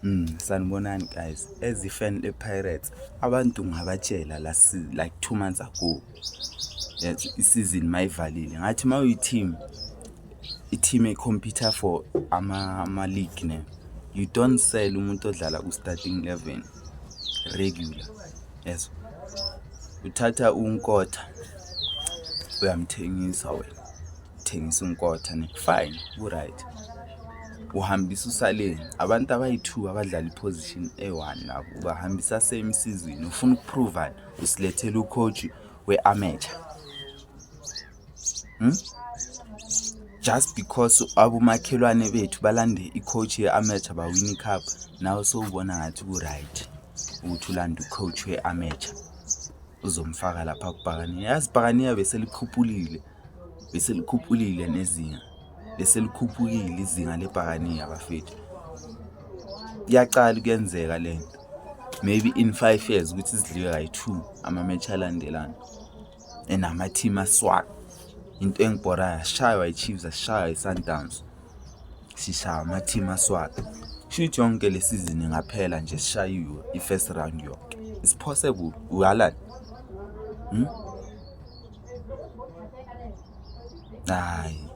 Sanibonani guys, as i-fan le-Pirates, abantu ngabatshela last like 2 months ago, yes, isizini mayivalile, ngathi uma uyi-team, i-team e-compete for ama-league ne, you don't sell umuntu odlala ku-starting 11 regular. Yes, uthatha uNkota uyamthengisa wena, uthengisa uNkota ne, fine, ku-right. Uhambisa uSaleng, abantu abayi-two abadlala i-position eyi-one labo ubahambisa same season. Ufuna uku-prove-ani? Usilethela u-coach we-amateur, Just because abomakhelwane bethu balande i-coach ye-amateur, bawina i-cup, nawe sowubona ngathi ku-right ukuthi ulande u-coach we-amateur, uzomfaka lapha kubhakaniya. Yazi, ibhakaniya beselikhuphulile, beselikhuphulile nezinga, beselikhuphukile izinga lebhakaniya, bafethu. Iyacala ukuyenzeka lento maybe in 5 years ukuthi sidliwe kayi-two ama-match alandelana enama-team aswak. Into engibhorayo, asishaywa i-Chiefs, asishaywa i-Sundowns, sishaya ama-team aswak. Shuthi yonke le season ingaphela nje sishayiwe i-first round yonke, it's possible. Uyalani, Hayi.